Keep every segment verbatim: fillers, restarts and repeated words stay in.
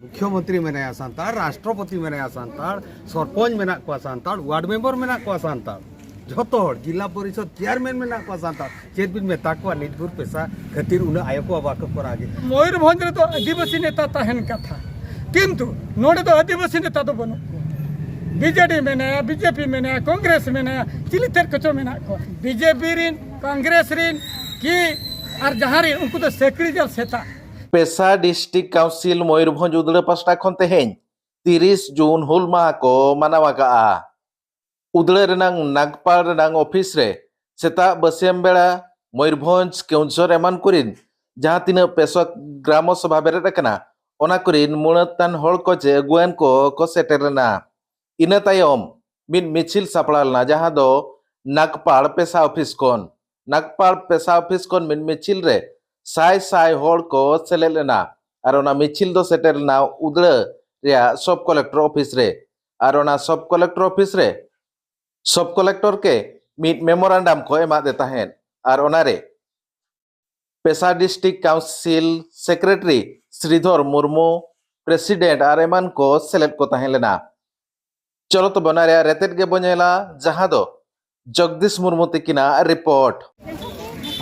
ᱢᱩᱠᱷᱭᱚᱢᱚᱱᱛᱨᱤ ᱢᱮᱱᱟᱭᱟ ᱥᱟᱱᱛᱟᱲ, ᱨᱟᱥᱴᱨᱚᱯᱚᱛᱤ ᱢᱮᱱᱟᱭᱟ ᱥᱟᱱᱛᱟᱲ, ᱥᱚᱨᱯᱚᱧᱪ ᱢᱮᱱᱟᱜ ᱠᱚᱣᱟ ᱥᱟᱱᱛᱟᱲ, ᱣᱟᱨᱰ ᱢᱮᱢᱵᱚᱨ ᱢᱮᱱᱟᱜ ᱠᱚᱣᱟ ᱥᱟᱱᱛᱟᱲ, ᱡᱷᱚᱛᱚ ᱦᱚᱲ, ᱡᱤᱞᱟ ᱯᱚᱨᱤᱥᱚᱫ ᱪᱮᱭᱟᱨᱢᱮᱱ ᱢᱮᱱᱟᱜ ᱠᱚᱣᱟ ᱥᱟᱱᱛᱟᱲ᱾ ᱪᱮᱫ ᱵᱤᱱ ᱢᱮᱛᱟ ᱠᱚᱣᱟ, ᱱᱤᱡ ᱵᱷᱳᱨ ᱯᱮᱥᱟ ᱠᱷᱟᱹᱛᱤᱨ ᱩᱱᱟᱹᱜ ᱟᱭᱳ ᱠᱚ ᱵᱟᱵᱟ ᱠᱚ ᱠᱚᱨᱟᱣ ᱜᱮ᱾ ᱢᱚᱭᱩᱨᱵᱷᱚᱸᱡᱽ ᱨᱮᱫᱚ ᱟᱹᱫᱤᱵᱟᱹᱥᱤ ᱱᱮᱛᱟ ᱛᱟᱦᱮᱱ ᱠᱟᱛᱷᱟ, ᱠᱤᱱᱛᱩ ᱱᱚᱰᱮ ᱫᱚ ᱟᱹᱫᱤᱵᱟᱹᱥᱤ ᱱᱮᱛᱟ ᱫᱚ ᱵᱟᱹᱱᱩᱜ ᱠᱚᱣᱟ᱾ ᱵᱤᱡᱮᱰᱤ ᱢᱮᱱᱟᱭᱟ, ᱵᱤᱡᱮᱯᱤ ᱢᱮᱱᱟᱭᱟ, ᱠᱚᱝᱜᱨᱮᱥ ᱢᱮᱱᱟᱭᱟ, ᱪᱤᱞᱤ ᱛᱮᱫ ᱠᱚᱪᱚ ᱢᱮᱱᱟᱜ ᱠᱚᱣᱟ᱾ ᱵᱤᱡᱮᱯᱤ ᱨᱤᱱ, ᱠᱚᱝᱜᱨᱮᱥ ᱨᱤᱱ ᱠᱤ ᱟᱨ ᱡᱟᱦᱟᱸ ᱨᱤᱱ, ᱩᱱᱠᱩ ᱫᱚ ᱥᱮᱠᱲᱤ ᱡᱟᱞ ᱥᱮᱛᱟ᱾ ᱯᱮᱥᱟ ᱰᱤᱥᱴᱨᱤᱠᱴ ᱠᱟᱣᱩᱱᱥᱤᱞ ᱢᱚᱭᱩᱨᱵᱷᱚᱸᱡᱽ ᱩᱫᱽᱲᱟᱹ ᱯᱟᱥᱴᱟ ᱠᱷᱚᱱ ᱛᱮᱦᱮᱧ ᱛᱤᱨᱤᱥ ᱡᱩᱱ ᱦᱩᱞ ᱢᱟᱦᱟ ᱠᱚ ᱢᱟᱱᱟᱣ ᱟᱠᱟᱜᱼᱟ᱾ ᱩᱫᱽᱲᱟᱹ ᱨᱮᱱᱟᱝ ᱱᱟᱜᱽᱯᱟᱲ ᱨᱮᱱᱟᱝ ᱚᱯᱷᱤᱥ ᱨᱮ ᱥᱮᱛᱟᱜ ᱵᱟᱹᱥᱭᱟᱹᱢ ᱵᱮᱲᱟ ᱢᱚᱭᱩᱨᱵᱷᱚᱸᱡᱽ, ᱠᱮᱣᱚᱱᱡᱷᱚᱨ ᱮᱢᱟᱱ ᱠᱚᱨᱮᱱ ᱡᱟᱦᱟᱸ ᱛᱤᱱᱟᱹᱜ ᱯᱮᱥᱟ ᱜᱨᱟᱢᱚ ᱥᱚᱵᱷᱟ ᱵᱮᱨᱮᱫ ᱟᱠᱟᱱᱟ, ᱚᱱᱟ ᱠᱚᱨᱮᱱ ᱢᱩᱬᱟᱹᱫ ᱛᱟᱱ ᱦᱚᱲ ᱠᱚ ᱪᱮ ᱟᱹᱜᱩᱣᱟᱹᱱ ᱠᱚ ᱠᱚ ᱥᱮᱴᱮᱨ ᱞᱮᱱᱟ᱾ ᱤᱱᱟᱹ ᱛᱟᱭᱚᱢ ᱢᱤᱫ ᱢᱤᱪᱷᱤᱞ ᱥᱟᱯᱲᱟᱣ ᱞᱮᱱᱟ, ᱡᱟᱦᱟᱸ ᱫᱚ ᱱᱟᱜᱽᱯᱟᱲ ᱯᱮᱥᱟ ᱚᱯᱷᱤᱥ ᱠᱷᱚᱱ, ᱱᱟᱜᱽᱯᱟᱲ ᱯᱮᱥᱟ ᱚᱯᱷᱤᱥ ᱠᱷᱚᱱ ᱢᱤᱫ ᱢᱤᱪᱷᱤᱞ ᱨᱮ ᱥᱟᱭ ᱥᱟᱭ ᱦᱚᱲ ᱠᱚ ᱥᱮᱞᱮᱫ ᱞᱮᱱᱟ᱾ ᱟᱨ ᱚᱱᱟ ᱢᱤᱪᱷᱤᱞ ᱫᱚ ᱥᱮᱴᱮᱨ ᱞᱮᱱᱟ ᱩᱫᱽᱲᱟᱹ ᱨᱮᱭᱟᱜ ᱥᱚᱵ ᱠᱚᱞᱮᱠᱴᱚᱨ ᱚᱯᱷᱤᱥ ᱨᱮ᱾ ᱟᱨ ᱚᱱᱟ ᱥᱚᱵ ᱠᱚᱞᱮᱠᱴᱚᱨ ᱚᱯᱷᱤᱥ ᱨᱮ ᱥᱚᱵ ᱠᱚᱞᱮᱠᱴᱚᱨ ᱠᱮ ᱢᱤᱫ ᱢᱮᱢᱳᱨᱟᱱᱰᱟᱢ ᱠᱚ ᱮᱢᱟᱫᱮ ᱛᱟᱦᱮᱸᱫ᱾ ᱟᱨ ᱚᱱᱟᱨᱮ ᱯᱮᱥᱟ district council secretary Sridhar Murmu, president ᱟᱨ ᱮᱢᱟᱱ ᱠᱚ ᱥᱮᱞᱮᱫ ᱠᱚ ᱛᱟᱦᱮᱸ ᱞᱮᱱᱟ᱾ ᱪᱚᱞᱚ ᱛᱚᱵᱮ ᱚᱱᱟ ᱨᱮᱭᱟᱜ ᱨᱮᱛᱮᱫ ᱜᱮᱵᱚ ᱧᱮᱞᱟ, ᱡᱟᱦᱟᱸ ᱫᱚ ᱡᱚᱜᱽᱫᱤᱥ ᱢᱩᱨᱢᱩ ᱛᱤᱠᱤᱱᱟᱜ ᱨᱤᱯᱳᱨᱴ᱾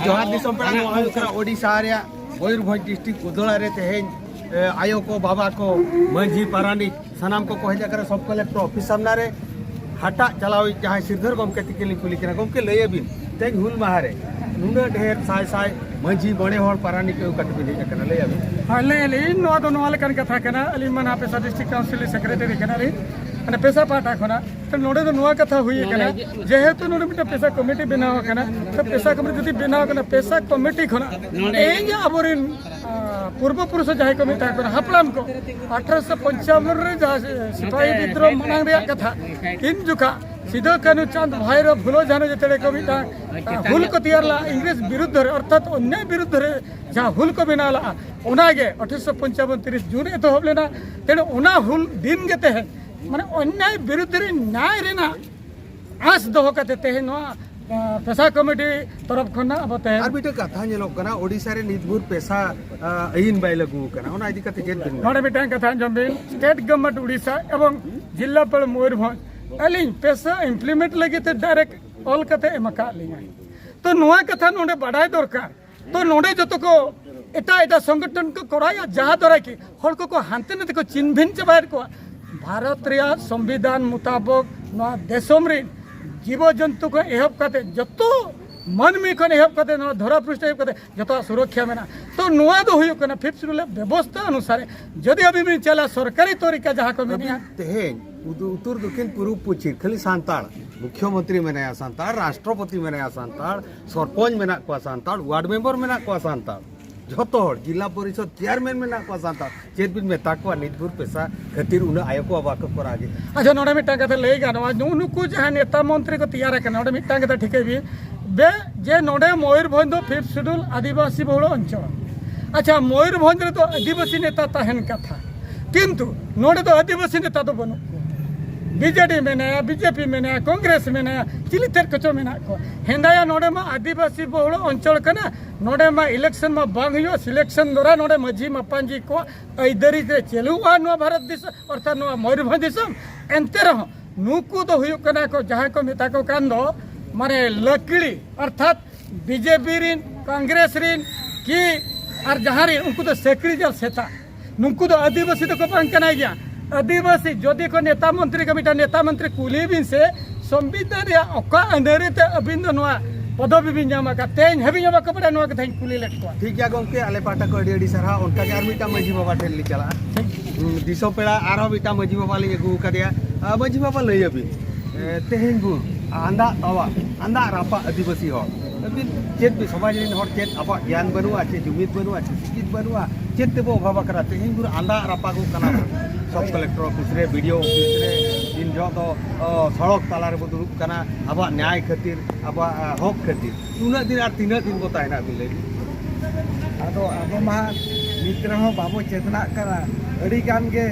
ᱡᱚᱦᱟᱨ ᱫᱤᱥᱚᱢ ᱯᱮᱲᱟ, ᱱᱚᱣᱟ ᱦᱩᱭᱩᱜ ᱠᱟᱱᱟ ᱳᱰᱤᱥᱟ ᱨᱮᱭᱟᱜ ᱢᱚᱭᱩᱨᱵᱷᱚᱸᱡᱽ ᱰᱤᱥᱴᱨᱤᱠᱴ ᱩᱫᱽᱲᱟ ᱨᱮ ᱛᱮᱦᱮᱧ, ᱮ, ᱟᱭᱳ ᱠᱚ, ᱵᱟᱵᱟ ᱠᱚ, ᱢᱟᱹᱡᱷᱤ, ᱯᱟᱨᱟᱱᱤᱠ, ᱥᱟᱱᱟᱢ ᱠᱚᱠᱚ ᱦᱮᱡ ᱟᱠᱟᱱᱟ ᱥᱚᱵ ᱠᱚᱞᱮᱠᱴᱚᱨ ᱚᱯᱷᱤᱥ ᱥᱟᱢᱱᱟ ᱨᱮ᱾ ᱦᱟᱴᱟᱜ ᱪᱟᱞᱟᱣᱤᱡ ᱡᱟᱦᱟᱸᱭ ᱥᱤᱨᱫᱷᱟᱹᱨ ᱜᱚᱢᱠᱮ ᱛᱤᱠᱤᱱ ᱞᱤᱧ ᱠᱩᱞᱤ ᱠᱟᱱᱟ, ᱜᱚᱢᱠᱮ, ᱞᱟᱹᱭ ᱟᱵᱤᱱ, ᱛᱮᱦᱮᱧ ᱦᱩᱞ ᱢᱟᱦᱟ ᱨᱮ ᱱᱩᱱᱟᱹᱜ ᱰᱷᱮᱨ ᱥᱟᱭ ᱥᱟᱭ ᱢᱟᱹᱡᱷᱤ, ᱢᱚᱬᱮ ᱦᱚᱲ, ᱯᱟᱨᱟᱱᱤᱠ ᱠᱚ ᱠᱟᱛᱮ ᱵᱤᱱ ᱦᱮᱡ ᱟᱠᱟᱱᱟ, ᱞᱟᱹᱭ ᱟᱵᱤᱱ᱾ ᱦᱮᱸ, ᱞᱟᱹᱭ ᱟᱹᱞᱤᱧ, ᱱᱚᱣᱟ ᱫᱚ ᱱᱚᱣᱟ ᱞᱮᱠᱟᱱ ᱠᱟᱛᱷᱟ ᱠᱟᱱᱟ, ᱟᱹᱞᱤᱧ ᱢᱟ ᱱᱟᱦᱟᱜ ᱯᱮᱥᱟ ᱰᱤᱥᱴᱨᱤᱠᱴ ᱠᱟᱣᱩᱱᱥᱤᱞ ᱨᱮ ᱥᱮᱠᱨᱮᱴᱟᱨᱤ ᱠᱟᱱᱟᱞᱤᱧ, ᱢᱟᱱᱮ ᱯᱮᱥᱟ ᱯᱟᱦᱴᱟ ᱠᱷᱚᱱᱟᱜ᱾ ᱛᱚ ᱱᱚᱰᱮ ᱫᱚ ᱱᱚᱣᱟ ᱠᱟᱛᱷᱟ ᱦᱩᱭ ᱟᱠᱟᱱᱟ, ᱡᱮᱦᱮᱛᱩ ᱱᱚᱰᱮ ᱢᱤᱫᱴᱟᱝ ᱯᱮᱥᱟ ᱠᱚᱢᱤᱴᱤ ᱵᱮᱱᱟᱣ ᱟᱠᱟᱱᱟ, ᱛᱚ ᱯᱮᱥᱟ ᱠᱚᱢᱤᱴᱤ ᱡᱩᱫᱤ ᱵᱮᱱᱟᱣ ᱟᱠᱟᱱᱟ, ᱯᱮᱥᱟ ᱠᱚᱢᱤᱴᱤ ᱠᱷᱚᱱᱟᱜ ᱱᱚᱰᱮ ᱛᱮᱦᱮᱧ ᱟᱵᱚᱨᱮᱱ, ᱟ, ᱯᱩᱨᱵᱚ ᱯᱩᱨᱩᱥ ᱡᱟᱦᱟᱸᱭ ᱠᱚ ᱢᱮᱛᱟ ᱠᱚ ᱠᱟᱱᱟ, ᱦᱟᱯᱲᱟᱢ ᱠᱚ, ᱟᱴᱷᱨᱚᱥᱚ ᱯᱚᱧᱪᱟᱵᱚᱱ ᱨᱮ ᱡᱟᱦᱟᱸ ᱥᱤᱯᱟᱦᱤ ᱵᱤᱫᱽᱨᱳᱦᱚ ᱢᱟᱲᱟᱝ ᱨᱮᱭᱟᱜ ᱠᱟᱛᱷᱟ, ᱤᱱ ᱡᱚᱠᱷᱟ ᱥᱤᱫᱩ, ᱠᱟᱹᱱᱦᱩ, ᱪᱟᱸᱫᱽ, ᱵᱷᱟᱭᱨᱳ, ᱯᱷᱩᱞᱳ, ᱡᱷᱟᱱᱳ ᱡᱮᱛᱮ ᱠᱚ ᱢᱤᱫᱴᱟᱝ, ᱟ, ᱦᱩᱞ ᱠᱚ ᱛᱮᱭᱟᱨ ᱞᱮᱫᱼᱟ ᱤᱝᱨᱮᱡᱽ ᱵᱤᱨᱩᱫᱽᱫᱷᱚ ᱨᱮ, ᱚᱨᱛᱷᱟᱛ ᱚᱱᱱᱭᱟᱭ ᱵᱤᱨᱩᱫᱽᱫᱷᱚ ᱨᱮ ᱡᱟᱦᱟᱸ ᱦᱩᱞ ᱠᱚ ᱵᱮᱱᱟᱣ ᱞᱮᱫᱼᱟ, ᱚᱱᱟᱜᱮ ᱟᱴᱷᱨᱚᱥᱚ ᱯᱚᱧᱪᱟᱵᱚᱱ ᱛᱤᱨᱤᱥ ᱡᱩᱱ ᱮᱛᱚᱦᱚᱵ ᱞᱮᱱᱟ᱾ ᱛᱮᱱᱩ ᱚᱱᱟ ᱦᱩᱞ ᱫᱤᱱ ᱜᱮ ᱛᱮᱦᱮᱧ, ᱢᱟᱱᱮ, ᱚᱱᱱᱭᱟᱭ ᱵᱤᱨᱩᱫᱽ ᱨᱮ ᱱᱭᱟᱭ ᱨᱮᱱᱟᱜ ᱟᱸᱥ ᱫᱚᱦᱚ ᱠᱟᱛᱮ ᱛᱮᱦᱮᱧ ᱱᱚᱣᱟ ᱯᱮᱥᱟ ᱠᱚᱢᱤᱴᱤ ᱛᱚᱨᱚᱯ ᱠᱷᱚᱱᱟᱜ ᱟᱵᱚ ᱛᱮᱦᱮᱧ ᱟᱨ ᱢᱤᱫᱴᱟᱝ ᱠᱟᱛᱷᱟ ᱧᱮᱞᱚᱜ ᱠᱟᱱᱟ, ᱳᱰᱤᱥᱟ ᱨᱮ ᱱᱤᱛ ᱵᱷᱳᱨ ᱯᱮᱥᱟ, ᱟ, ᱟᱹᱭᱤᱱ ᱵᱟᱭ ᱞᱟᱹᱜᱩ ᱟᱠᱟᱱᱟ, ᱚᱱᱟ ᱤᱫᱤ ᱠᱟᱛᱮ ᱪᱮᱫ ᱵᱤᱱ ᱢᱮᱱᱟ? ᱱᱚᱰᱮ ᱢᱤᱫᱴᱟᱝ ᱠᱟᱛᱷᱟ ᱟᱸᱡᱚᱢ ᱵᱤᱱ, ᱥᱴᱮᱴ ᱜᱚᱵᱷᱚᱨᱱᱢᱮᱱᱴ ᱩᱲᱤᱥᱥᱟ ᱮᱵᱚᱝ ᱡᱤᱞᱟᱯᱟᱞ ᱢᱚᱭᱩᱨᱵᱷᱚᱸᱡᱽ ᱟᱹᱞᱤᱧ ᱯᱮᱥᱟ ᱤᱢᱯᱞᱤᱢᱮᱱᱴ ᱞᱟᱹᱜᱤᱫ ᱛᱮ ᱰᱟᱭᱨᱮᱠᱴ ᱚᱞ ᱠᱟᱛᱮ ᱮᱢ ᱟᱠᱟᱫ ᱞᱤᱧᱟᱹ᱾ ᱛᱚ ᱱᱚᱣᱟ ᱠᱟᱛᱷᱟ ᱱᱚᱰᱮ ᱵᱟᱰᱟᱭ ᱫᱚᱨᱠᱟᱨ᱾ ᱛᱚ ᱱᱚᱰᱮ ᱡᱚᱛᱚ ᱠᱚ ᱮᱴᱟᱜ ᱮᱴᱟᱜ ᱥᱚᱝᱜᱚᱴᱷᱚᱱ ᱠᱚ ᱠᱚᱨᱟᱣᱮᱫᱼᱟ, ᱡᱟᱦᱟᱸ ᱫᱟᱨᱟᱭ ᱠᱤ ᱦᱚᱲ ᱠᱚᱠᱚ ᱦᱟᱱᱛᱮ ᱱᱟᱛᱮ ᱠᱚ ᱪᱤᱱᱵᱷᱤᱱ ᱪᱟᱵᱟᱭᱮᱫ ᱠᱚᱣᱟ᱾ ᱵᱷᱟᱨᱚᱛ ᱨᱮᱭᱟᱜ ᱥᱚᱝᱵᱤᱫᱷᱟᱱ ᱢᱩᱛᱟᱵᱚᱠ ᱱᱚᱣᱟ ᱫᱤᱥᱚᱢ ᱨᱮᱱ ᱡᱤᱵᱚ ᱡᱚᱱᱛᱩ ᱠᱷᱚᱱ ᱮᱦᱚᱵ ᱠᱟᱛᱮ, ᱡᱚᱛᱚ ᱢᱟᱹᱱᱢᱤ ᱠᱷᱚᱱ ᱮᱦᱚᱵ ᱠᱟᱛᱮ, ᱱᱚᱣᱟ ᱫᱷᱚᱨᱟ ᱯᱨᱤᱥᱴᱷᱟ ᱮᱦᱚᱵ ᱠᱟᱛᱮ ᱡᱚᱛᱚᱣᱟᱜ ᱥᱩᱨᱚᱠᱷᱟ ᱢᱮᱱᱟᱜᱼᱟ᱾ ᱛᱚ ᱱᱚᱣᱟ ᱫᱚ ᱦᱩᱭᱩᱜ ᱠᱟᱱᱟ ᱯᱷᱤᱯᱛᱷ ᱥᱤᱰᱩᱞ ᱵᱮᱵᱚᱥᱛᱷᱟ ᱚᱱᱩᱥᱟᱨᱮ ᱡᱩᱫᱤ ᱟᱹᱵᱤᱱ ᱵᱤᱱ ᱪᱟᱞᱟᱜᱼᱟ ᱥᱚᱨᱠᱟᱨᱤ ᱛᱚᱨᱤᱠᱟ ᱡᱟᱦᱟᱸ ᱠᱚ ᱢᱮᱱᱮᱜᱼᱟ᱾ ᱟᱹᱵᱤᱱ ᱛᱮᱦᱮᱧ ᱩᱫᱩ-, ᱩᱛᱛᱚᱨ ᱫᱚᱠᱷᱤᱱ ᱯᱩᱨᱩᱵ ᱯᱚᱪᱷᱤᱢ ᱠᱷᱟᱹᱞᱤ ᱥᱟᱱᱛᱟᱲ, ᱢᱩᱠᱷᱭᱚᱢᱚᱱᱛᱨᱤ ᱢᱮᱱᱟᱭᱟ ᱥᱟᱱᱛᱟᱲ, ᱨᱟᱥᱴᱨᱚᱯᱚᱛᱤ ᱢᱮᱱᱟᱭᱟ ᱥᱟᱱᱛᱟᱲ, ᱥᱚᱨᱯᱚᱧᱪ ᱢᱮᱱᱟᱜ ᱠᱚᱣᱟ ᱥᱟᱱᱛᱟᱲ, ᱣᱟᱨᱰ ᱢᱮᱢᱵᱟᱨ ᱢᱮᱱᱟᱜ ᱠᱚᱣᱟ ᱥᱟᱱᱛᱟᱲ, ᱡᱷᱚᱛᱚ ᱦᱚᱲ, ᱡᱤᱞᱟ ᱯᱚᱨᱤᱥᱚᱫ ᱪᱮᱭᱟᱨᱢᱮᱱ ᱢᱮᱱᱟᱜ ᱠᱚᱣᱟ ᱥᱟᱱᱛᱟᱲ᱾ ᱪᱮᱫ ᱵᱤᱱ ᱢᱮᱛᱟ ᱠᱚᱣᱟ ᱱᱤᱛ ᱵᱷᱳᱨ ᱯᱮᱥᱟ ᱠᱷᱟᱹᱛᱤᱨ ᱩᱱᱟᱹᱜ ᱟᱭᱳ ᱠᱚ ᱵᱟᱵᱟ ᱠᱚ ᱠᱚᱨᱟᱣ ᱜᱮ? ᱟᱪᱪᱷᱟ, ᱱᱚᱰᱮ ᱢᱤᱫᱴᱟᱝ ᱠᱟᱛᱷᱟ ᱞᱟᱹᱭ ᱜᱟᱱᱚᱜᱼᱟ, ᱱᱩᱜᱼᱩ ᱱᱩᱠᱩ ᱡᱟᱦᱟᱸ ᱱᱮᱛᱟ ᱢᱚᱱᱛᱨᱤ ᱠᱚ ᱛᱮᱭᱟᱨ ᱟᱠᱟᱱᱟ, ᱱᱚᱰᱮ ᱢᱤᱫᱴᱟᱝ ᱠᱟᱛᱷᱟ ᱴᱷᱤᱠᱟᱹᱭ ᱵᱤᱱ, ᱵᱮ ᱡᱮ ᱱᱚᱰᱮ ᱢᱚᱭᱩᱨᱵᱷᱚᱸᱡᱽ ᱫᱚ ᱯᱷᱤᱯᱛᱷ ᱥᱤᱰᱩᱞ ᱟᱹᱫᱤᱵᱟᱹᱥᱤ ᱵᱚᱦᱩᱞ ᱚᱧᱪᱚᱞ᱾ ᱟᱪᱪᱷᱟ, ᱢᱚᱭᱩᱨᱵᱷᱚᱸᱡᱽ ᱨᱮᱫᱚ ᱟᱹᱫᱤᱵᱟᱹᱥᱤ ᱱᱮᱛᱟ ᱛᱟᱦᱮᱱ ᱠᱟᱛᱷᱟ, ᱠᱤᱱᱛᱩ ᱱᱚᱰᱮ ᱫᱚ ᱟᱹᱫᱤᱵᱟᱹᱥᱤ ᱱᱮᱛᱟ ᱫᱚ ᱵᱟᱹᱱᱩᱜ ᱠᱚᱣᱟ᱾ ᱵᱤᱡᱮᱰᱤ ᱢᱮᱱᱟᱭᱟ, ᱵᱤᱡᱮᱯᱤ ᱢᱮᱱᱟᱭᱟ, ᱠᱚᱝᱜᱨᱮᱥ ᱢᱮᱱᱟᱭᱟ, ᱪᱤᱞᱤ ᱛᱮᱫ ᱠᱚᱪᱚ ᱢᱮᱱᱟᱜ ᱠᱚᱣᱟ᱾ ᱦᱮᱸᱫᱟᱭᱟ ᱱᱚᱰᱮ ᱢᱟ ᱟᱹᱫᱤᱵᱟᱹᱥᱤ ᱵᱚᱦᱩᱞ ᱚᱧᱪᱚᱞ ᱠᱟᱱᱟ, ᱱᱚᱰᱮ ᱢᱟ ᱤᱞᱮᱠᱥᱚᱱ ᱢᱟ ᱵᱟᱝ ᱦᱩᱭᱩᱜᱼᱟ, ᱥᱤᱞᱮᱠᱥᱚᱱ ᱫᱚᱨᱟ ᱱᱚᱰᱮ ᱢᱟᱹᱡᱷᱤ ᱢᱟᱯᱟᱧᱡᱤ ᱠᱚᱣᱟᱜ ᱟᱹᱭᱫᱟᱹᱨᱤ ᱛᱮ ᱪᱟᱹᱞᱩᱜᱼᱟ ᱱᱚᱣᱟ ᱵᱷᱟᱨᱚᱛ ᱫᱤᱥᱚᱢ, ᱚᱨᱛᱷᱟᱛ ᱱᱚᱣᱟ ᱢᱚᱭᱩᱨᱵᱷᱚᱸᱡᱽ ᱫᱤᱥᱚᱢ᱾ ᱮᱱᱛᱮ ᱨᱮᱦᱚᱸ ᱱᱩᱠᱩ ᱫᱚ ᱦᱩᱭᱩᱜ ᱠᱟᱱᱟ ᱠᱚ ᱡᱟᱦᱟᱸᱭ ᱠᱚ ᱢᱮᱛᱟ ᱠᱚ ᱠᱟᱱ ᱫᱚ ᱢᱟᱱᱮ ᱞᱟᱹᱠᱲᱤ, ᱚᱨᱛᱷᱟᱛ ᱵᱤᱡᱮᱯᱤ ᱨᱤᱱ, ᱠᱚᱝᱜᱨᱮᱥ ᱨᱤᱱ ᱠᱤ ᱟᱨ ᱡᱟᱦᱟᱸ ᱨᱤᱱ, ᱩᱱᱠᱩ ᱫᱚ ᱥᱮᱠᱲᱤ ᱡᱟᱞ ᱥᱮᱛᱟ᱾ ᱱᱩᱠᱩ ᱫᱚ ᱟᱹᱫᱤᱵᱟᱹᱥᱤ ᱫᱚᱠᱚ ᱵᱟᱝ ᱠᱟᱱᱟ ᱜᱮᱭᱟ᱾ ᱟᱹᱫᱤᱵᱟᱹᱥᱤ ᱡᱩᱫᱤ ᱠᱚ ᱱᱮᱛᱟ ᱢᱚᱱᱛᱨᱤ ᱠᱚ, ᱢᱤᱫᱴᱟᱝ ᱱᱮᱛᱟ ᱢᱚᱱᱛᱨᱤ ᱠᱩᱞᱤ ᱵᱤᱱ ᱥᱮ, ᱥᱚᱝᱵᱤᱫᱷᱟᱱ ᱨᱮᱭᱟᱜ ᱚᱠᱟ ᱟᱹᱱᱟᱹᱨᱤ ᱛᱮ ᱟᱹᱵᱤᱱ ᱫᱚ ᱱᱚᱣᱟ ᱯᱚᱫᱚᱵᱤ ᱵᱤᱱ ᱧᱟᱢ ᱟᱠᱟᱫ? ᱛᱮᱦᱮᱧ ᱦᱟᱹᱵᱤᱡ ᱦᱚᱸ ᱵᱟᱠᱚ ᱵᱟᱲᱟᱭᱟ, ᱱᱚᱣᱟ ᱠᱟᱛᱷᱟᱧ ᱠᱩᱞᱤ ᱞᱮᱫ ᱠᱚᱣᱟ᱾ ᱴᱷᱤᱠ ᱜᱮᱭᱟ ᱜᱚᱢᱠᱮ, ᱟᱞᱮ ᱯᱟᱦᱴᱟ ᱠᱷᱚᱱ ᱟᱹᱰᱤ ᱟᱹᱰᱤ ᱥᱟᱨᱦᱟᱣ᱾ ᱚᱱᱠᱟᱜᱮ ᱟᱨ ᱢᱤᱫᱴᱟᱝ ᱢᱟᱹᱡᱷᱤ ᱵᱟᱵᱟ ᱴᱷᱮᱱ ᱞᱤᱧ ᱪᱟᱞᱟᱜᱼᱟ᱾ ᱦᱩᱸ, ᱫᱤᱥᱚᱢ ᱯᱮᱲᱟ ᱟᱨᱦᱚᱸ ᱢᱤᱫᱴᱟᱝ ᱢᱟᱹᱡᱷᱤ ᱵᱟᱵᱟ ᱞᱤᱧ ᱟᱹᱜᱩ ᱟᱠᱟᱫᱮᱭᱟ᱾ ᱟᱨ ᱢᱟᱹᱡᱷᱤ ᱵᱟᱵᱟ, ᱞᱟᱹᱭ ᱟᱵᱤᱱ, ᱮ, ᱛᱮᱦᱮᱧ ᱵᱷᱳᱨ ᱟᱸᱫᱟᱜ ᱛᱟᱣᱟᱜ, ᱟᱸᱫᱟᱜ ᱨᱟᱯᱟᱜ ᱟᱹᱫᱤᱵᱟᱹᱥᱤ ᱦᱚᱲ, ᱟᱹᱵᱤᱱ ᱪᱮᱫ ᱵᱤᱱ, ᱥᱚᱢᱟᱡᱽ ᱨᱮᱱ ᱦᱚᱲ ᱪᱮᱫ ᱟᱵᱚᱣᱟᱜ ᱜᱮᱭᱟᱱ ᱵᱟᱹᱱᱩᱜᱼᱟ, ᱪᱮᱫ ᱡᱩᱢᱤᱫ ᱵᱟᱹᱱᱩᱜᱼᱟ, ᱪᱮᱫ ᱥᱤᱠᱠᱷᱤᱛ ᱵᱟᱹᱱᱩᱜᱼᱟ, ᱪᱮᱫ ᱛᱮᱵᱚ ᱚᱵᱷᱟᱵ ᱟᱠᱟᱱᱟ? ᱛᱮᱦᱮᱧ ᱵᱷᱳᱨ ᱟᱸᱫᱟᱜ ᱨᱟᱯᱟᱜᱚᱜ ᱠᱟᱱᱟ᱾ ᱥᱚᱵ ᱠᱚᱞᱮᱠᱴᱚᱨ ᱚᱯᱷᱤᱥ ᱨᱮ, ᱵᱤ ᱰᱤ ᱳ ᱚᱯᱷᱤᱥ ᱨᱮ, ᱛᱤᱱ ᱡᱚᱦᱚᱜ ᱫᱚ, ᱚ, ᱥᱚᱲᱚᱠ ᱛᱟᱞᱟ ᱨᱮᱵᱚ ᱫᱩᱲᱩᱵ ᱠᱟᱱᱟ ᱟᱵᱚᱣᱟᱜ ᱱᱮᱭᱟᱭ ᱠᱷᱟᱹᱛᱤᱨ, ᱟᱵᱚᱣᱟᱜ, ᱟ, ᱦᱚᱠ ᱠᱷᱟᱹᱛᱤᱨ᱾ ᱩᱱᱟᱹᱜ ᱫᱤᱱ ᱟᱨ ᱛᱤᱱᱟᱹᱜ ᱫᱤᱱ ᱵᱚ ᱛᱟᱦᱮᱱᱟ, ᱟᱹᱵᱤᱱ ᱞᱟᱹᱭ ᱵᱤᱱ? ᱟᱫᱚ ᱟᱵᱚ ᱢᱟ ᱱᱤᱛ ᱨᱮᱦᱚᱸ ᱵᱟᱵᱚ ᱪᱮᱛᱱᱟᱜ ᱠᱟᱱᱟ᱾ ᱟᱹᱰᱤ ᱜᱟᱱ ᱜᱮ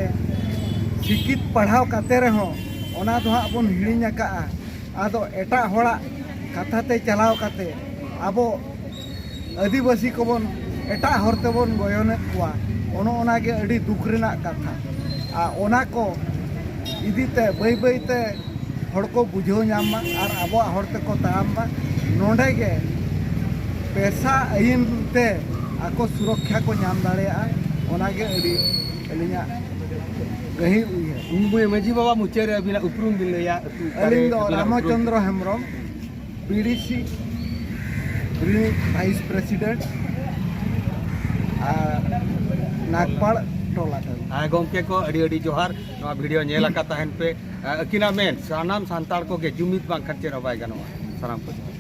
ᱥᱤᱠᱠᱷᱤᱛ ᱯᱟᱲᱦᱟᱣ ᱠᱟᱛᱮ ᱨᱮᱦᱚᱸ ᱚᱱᱟ ᱫᱚ ᱦᱟᱸᱜ ᱵᱚᱱ ᱦᱤᱲᱤᱧ ᱟᱠᱟᱜᱼᱟ᱾ ᱟᱫᱚ ᱮᱴᱟᱜ ᱦᱚᱲᱟᱜ ᱠᱟᱛᱷᱟ ᱛᱮ ᱪᱟᱞᱟᱣ ᱠᱟᱛᱮ ᱟᱵᱚ ᱟᱹᱫᱤᱵᱟᱹᱥᱤ ᱠᱚᱵᱚᱱ ᱮᱴᱟᱜ ᱦᱚᱲ ᱛᱮᱵᱚᱱ ᱜᱚᱭᱚᱱᱮᱫ ᱠᱚᱣᱟ᱾ ᱚᱱᱮ ᱚᱱᱟᱜᱮ ᱟᱹᱰᱤ ᱫᱩᱠ ᱨᱮᱱᱟᱜ ᱠᱟᱛᱷᱟ᱾ ᱟᱨ ᱚᱱᱟ ᱠᱚ ᱤᱫᱤ ᱛᱮ ᱵᱟᱹᱭ ᱵᱟᱹᱭ ᱛᱮ ᱦᱚᱲ ᱠᱚ ᱵᱩᱡᱷᱟᱹᱣ ᱧᱟᱢ ᱢᱟ ᱟᱨ ᱟᱵᱚᱣᱟᱜ ᱦᱚᱲ ᱛᱮᱠᱚ ᱛᱟᱲᱟᱢ ᱢᱟ᱾ ᱱᱚᱰᱮ ᱜᱮ ᱯᱮᱥᱟ ᱟᱹᱭᱤᱱ ᱛᱮ ᱟᱠᱚ ᱥᱩᱨᱚᱠᱠᱷᱟ ᱠᱚ ᱧᱟᱢ ᱫᱟᱲᱮᱭᱟᱜᱼᱟ᱾ ᱚᱱᱟᱜᱮ ᱟᱹᱰᱤ ᱟᱹᱞᱤᱧᱟᱜ ᱜᱟᱹᱦᱤᱨ ᱩᱭᱦᱟᱹᱨ᱾ ᱢᱟᱹᱡᱷᱤ ᱵᱟᱵᱟ, ᱢᱩᱪᱟᱹᱫ ᱨᱮ ᱟᱹᱵᱤᱱᱟᱜ ᱩᱯᱨᱩᱢ ᱵᱤᱱ ᱞᱟᱹᱭᱟ, ᱟᱹᱛᱩ ᱚᱠᱟᱨᱮ ᱟᱹᱞᱤᱧ ᱫᱚ ᱟᱹᱵᱤᱱᱟᱜ ᱩᱯᱨᱩᱢ? ᱨᱟᱢᱚᱪᱚᱸᱫᱽᱨᱚ ᱦᱮᱢᱵᱨᱚᱢ, ᱵᱤᱰᱤᱥᱤ ᱨᱤᱱᱤᱡ ᱵᱷᱟᱭᱤᱥ ᱯᱨᱮᱥᱤᱰᱮᱱᱴ ᱟᱨ ᱱᱟᱜᱽᱯᱟᱲ ᱴᱚᱞᱟ ᱠᱟᱱᱟ᱾ ᱦᱮᱸ ᱜᱚᱢᱠᱮ ᱠᱚ, ᱟᱹᱰᱤ ᱟᱹᱰᱤ ᱡᱚᱦᱟᱨ ᱱᱚᱣᱟ ᱵᱷᱤᱰᱤᱭᱳ ᱧᱮᱞ ᱟᱠᱟᱫ ᱛᱟᱦᱮᱱ ᱯᱮ᱾ ᱟᱹᱠᱤᱱᱟᱜ ᱢᱮᱱ, ᱥᱟᱱᱟᱢ ᱥᱟᱱᱛᱟᱲ ᱠᱚᱜᱮ ᱡᱩᱢᱤᱫ ᱵᱟᱝᱠᱷᱟᱱ ᱪᱮᱫ ᱦᱚᱸ ᱵᱟᱭ ᱜᱟᱱᱚᱜᱼᱟ᱾ ᱥᱟᱱᱟᱢ ᱠᱚ ᱡᱚᱦᱟᱨ᱾